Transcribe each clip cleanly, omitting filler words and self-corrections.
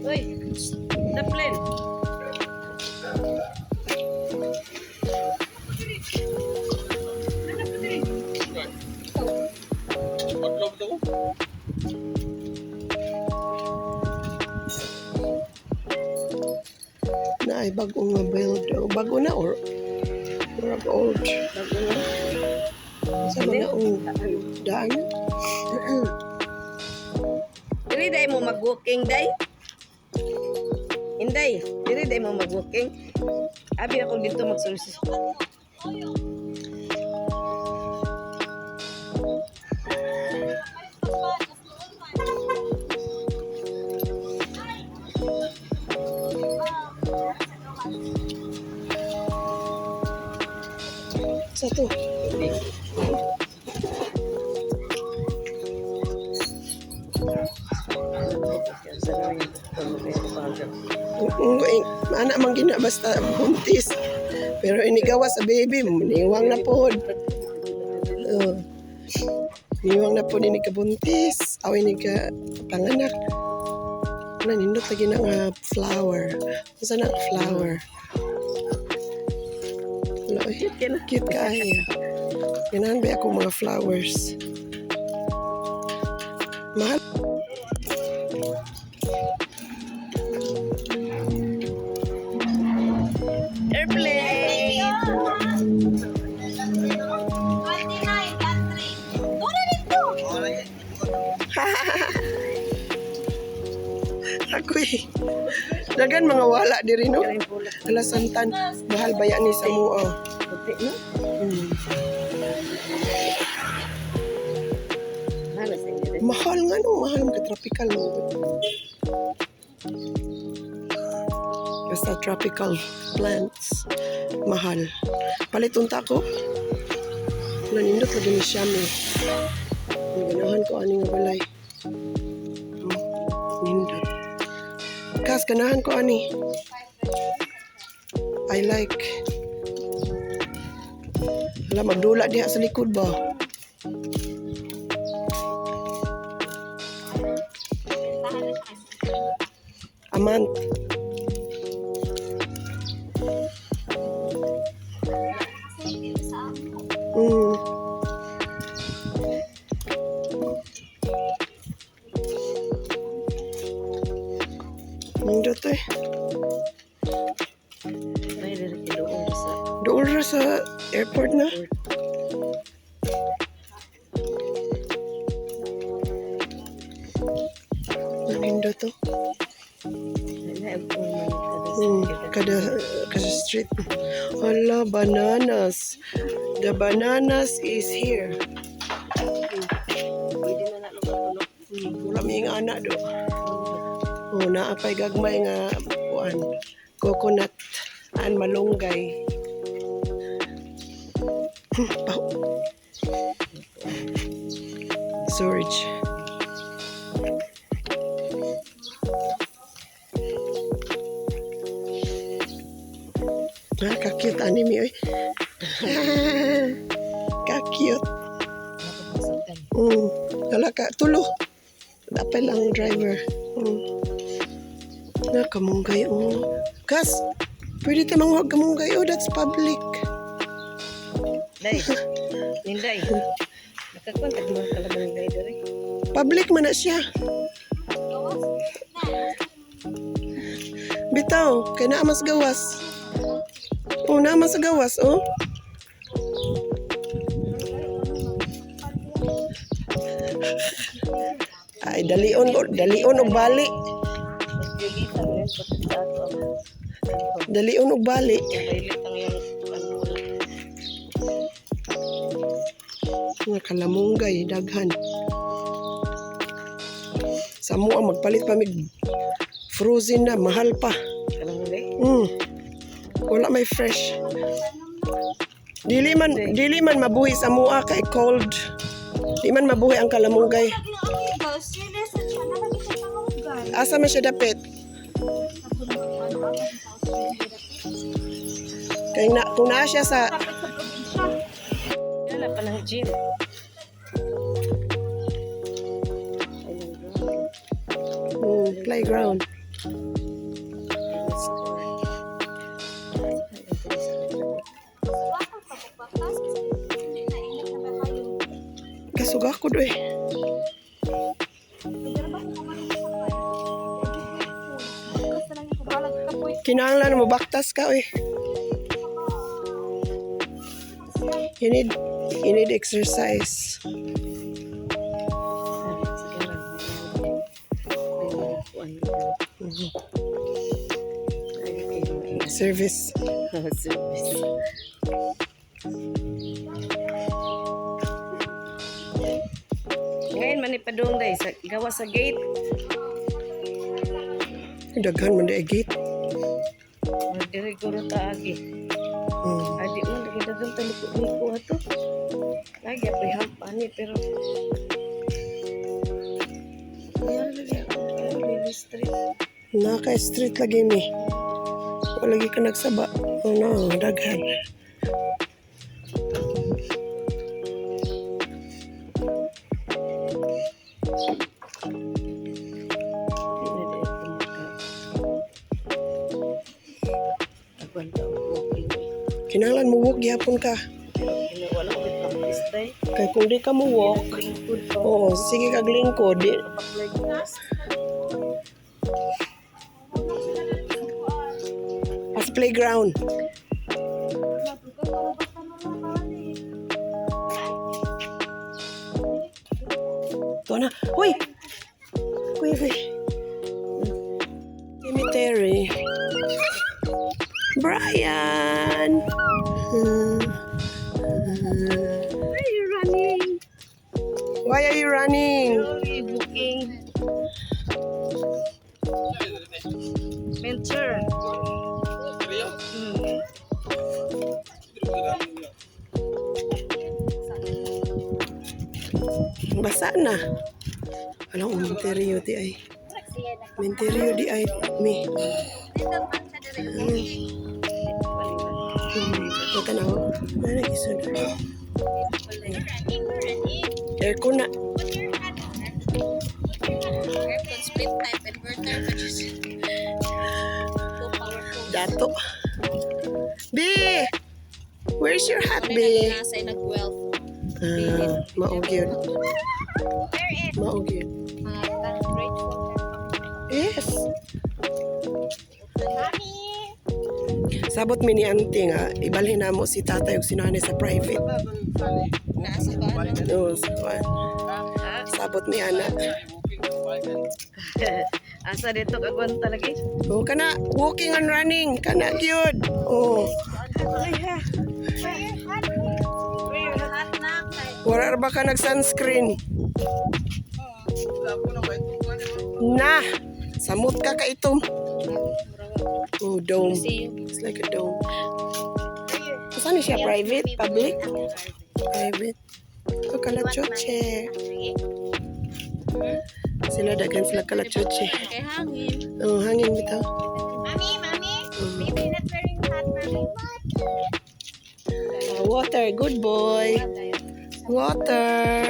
Uy, the plane. Patlob to. Na ay bago nga build. Oh, bago na or murag old. Bago na. Sa mga oh, daan. Dili day mo mag-walking day. Inday, dili day mo mag-walking. Abi ako dito magsulis. Sa to. Eh, anak man gina basta buntis. Pero inigawa sa baby, niwang na pod. Oh. Niwang na pod ini kabuntis. Aw ini ka panganak. Na nindot lagi na nga flower. Unsa na ang flower? Wala, eh. Cute kaayo. Ganahan ba ako mga flowers? Mahal. Airplane. 29, country. Dura dito. Ako eh. Dagan mga wala diri no. Alasantan. Mahal ba yan ni sa muo? Puti no? Mahal sa inyo rin. Mahal nga no, mahal mga tropical mo. Basta tropical plants. Mahal. Paliton ta ko. Nanindot lagi ni siya mi. Ganahan ko ani nga balay. Oh, nindot. Kas ganahan ko ani. I like. Hala, magdula diha sa likod ba? A month. Nindot eh. May diri kay doon sa Doon ra sa airport na. Nindot to. Kada street. Hala, bananas. The bananas is here. Pwede na na lugar. Wala may nga anak do. Oh, naa pa'y gagmay nga kuan. Coconut an malunggay. Paho. Surge. Ah, ka-cute anime oy. Ka-cute. Wala ka tulo. Dapat lang driver. Na kamunggay oh. Kas, pwede ta manguhag kamunggay oh, that's public. Day. Ninday. Nakakontak mo talaga ng day diri. Public man na siya. Bitaw, kay naa mas gawas. Oh, naa mas gawas oh. Ay, dalion, dalion og bali. Pagkilita mo yun, pati sa ato ang Dalion og bali. Violet ang iyong ano wala. Nga kalamunggay, daghan. Sa mo ang magpalit pa mig frozen na, mahal pa. Kalanggay. Wala may fresh. Dili man mabuhi sa mua kay cold. Di man mabuhi ang kalamunggay. Australia sa siya, nalagi siya sa Hongay. Asa man siya dapit? Kay na kung naa siya sa Dapat sa probinsya. Wala pa ng gym. Playground. Wako pa ko baktas kasi hindi na init na ba kayo. Kasuga ko do eh. Pero ba kung kamalo mo sakay? Baktas na lang yung balag ka po. Kinahanglan mo baktas ka eh. You need exercise. Sige lang. May kuan. Ay, kayo maingat. Service. Service. Ngayon man ipadung day sa gawa sa gate. Daghan man di gate. Diri guro ta agi. Adi mo lagi dagang taliko ato. Lagi apoy half ani pero Ayan, lagi ako Lily Street. Naka street lagi mi. Wala lagi ka nagsaba. Oh no, daghan. Di na dahil kumaka. Agwan ta ang walking. Kinahanglan mo walk gihapon ka. Pero wala ko practice day. Kay kung di ka mo walk, Lingkod pa. oo, sige kag lingkod. Di, Kapaklay ko. Sa playground. Ito na. Uy! Uy, uy. Cemetery. Brian! Why are you running? Why are you running? Slowly booking. Venture. Basa na. Alam, menteryo di ay. Menteryo di ay. Mi. Ito na ako. Ano isunod? Aircon na. Aircon split type inverter which is so powerful. Dato. B! Where's your hat, B? Nasa nag-wealth. Ah, maog yun. Where is Maog yun. Grateful. Yes. Mami! Sabot mi ni auntie nga, ibalhin na mo si tatay ug si nanay sa private. Nasa ba? Oo, sa kuan. Sabot ni ana. Asa dito kagwan talaga eh. Oh, kana walking and running, kana gyud. Oh, Ay ha. Wear your hat na. wala ra ba ka nag sunscreen? Na, samot ka ka itom. Oh, dome. It's like a dome. Saan ni siya? Private? Public? Private. Oh, kalachoche. Sila daghan sila kalachoche. Kay hangin. Oh, hangin bitaw. Mami, mami. Baby not wearing hat, mami. Ah, water, good boy. Water.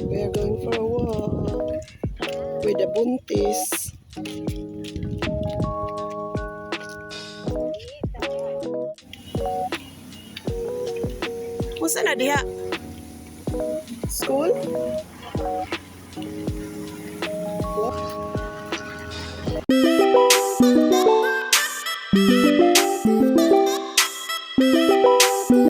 We are going for a walk with the buntis. Unsa na diha? School?